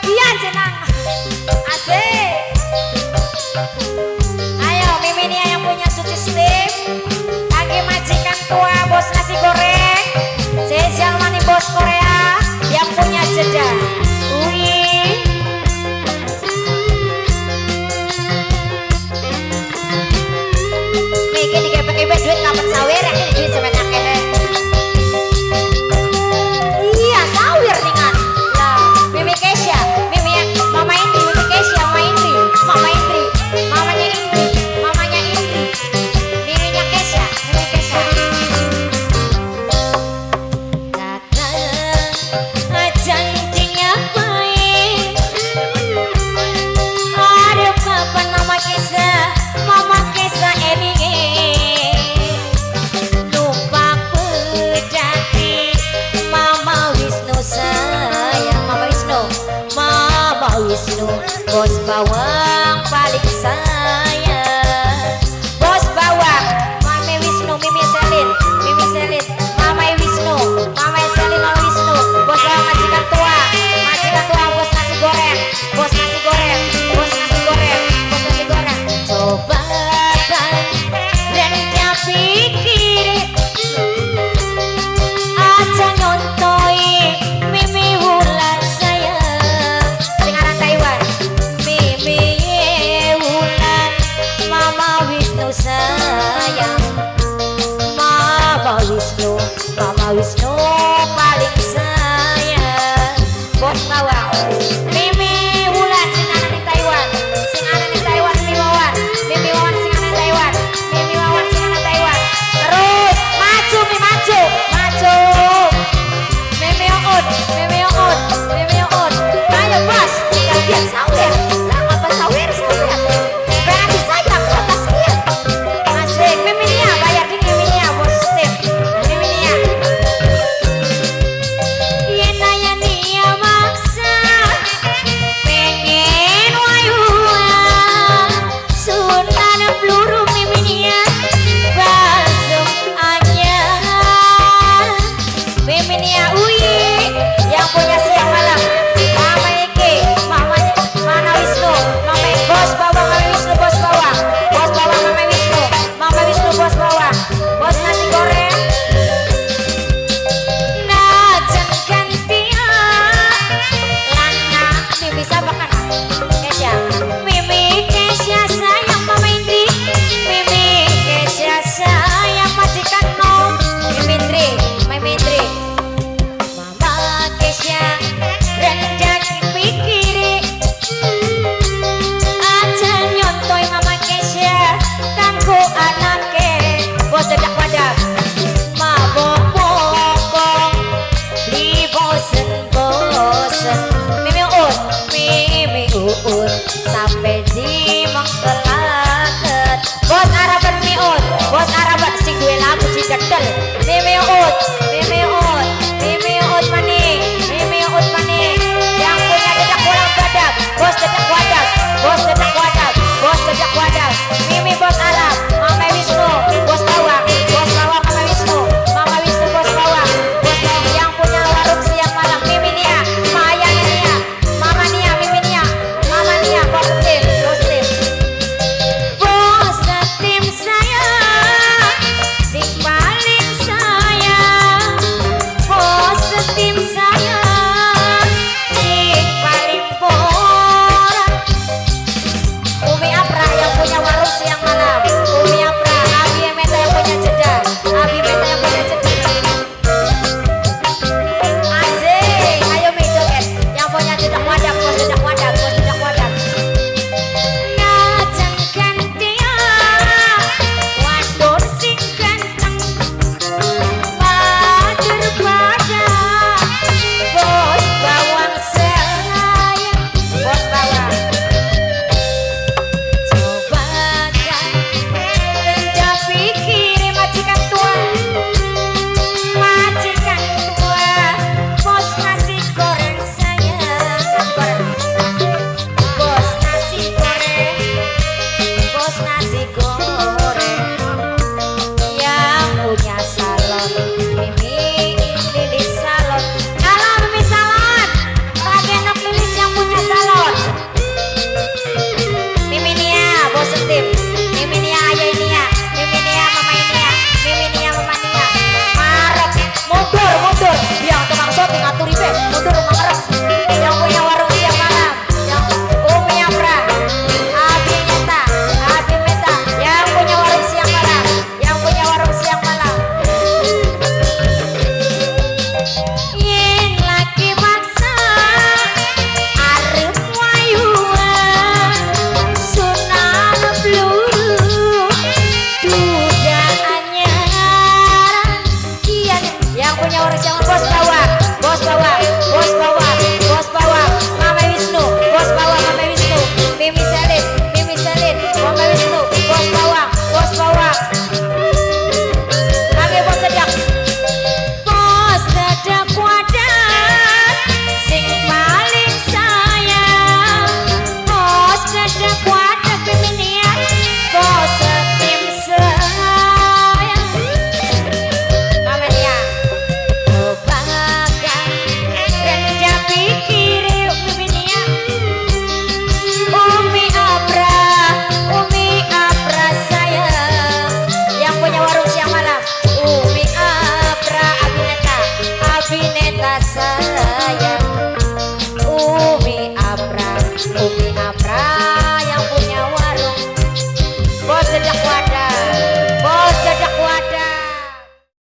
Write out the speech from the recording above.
Ketagihan jenang. Asik. Ayo Miminia yang punya Suci Steam, kaki majikan tua bos nasi goreng, Sesial Mani bos Korea yang punya jeda. Wih. Mikir dikepek-kepek duit kapan sawer ya, ini duit semen akeh. Iya sawer nih kan. Mimi Kesya, Mimi Mama Indri, Mimi Kesya, Mama Indri, Mama Indri, mamanya Indri, mamanya Indri, Miminya Kesya, Mimi Kesya. Kata janjinya baik, ada kapan Mama Kesya, Mama Kesya ini lupa pedati Mama Wisnu sayang, Mama Wisnu, Mama Wisnu, bos bawang paling sayang, bos bawang, Mama Wisnu, Mimi Selin, Mimi Selin, Mama Wisnu, Mama Selin, Mama Wisnu, bos bawang majikan tua, bos nasi goreng, bos nasi goreng, bos nasi goreng, bos nasi goreng. Coba dan pikir aja nyontoi Mimi Wulan sayang, sing aran Taiwan, Mimi Wulan, Mama Wisnu sayang, Mama Wisnu, Mama Wisnu paling sayang, bos bawang, Mimi Wulan sing aran ning Taiwan, sing aran ning Taiwan, Mimi Wawan, Mimi Wawan sing aran Taiwan, Mimi Wawan sing aran Taiwan. Terus maju Mi, maju, maju. Mimi Oon, Mimi Oon, Mimi Oon. Ayo bos, tinggal sawer. Lah apa sawer sawer? Pengen disayang apa sih? Asik, Mimi Nia bayar di Mimi Nia bos Steve. Mimi Nia. Yen aya nia maksa pengen wayuan sunan peluru Mimi Nia basem anyar. Mimi Nia Uyi yang punya siang malam, Mama Eke, mamanya Mana Wisnu, Mama bos bawang, Mama Wisnu bos bawang, bos bawang Mama Wisnu, Mama Wisnu bos bawang, bos nasi goreng. Najan gantian lana Mimi siapa kan? Kesya, Mimi Kesya sayang Mama Indri, Mimi Kesya sayang majikan no, Mimi Indri, Mimi Indri, Mama Kesya rendah pikiri aja nyontoi Mama Kesya kanggo anake bos dedak wadah mabok bokong beli bosen bosen Mimi Uun, Mimi Uun sampai di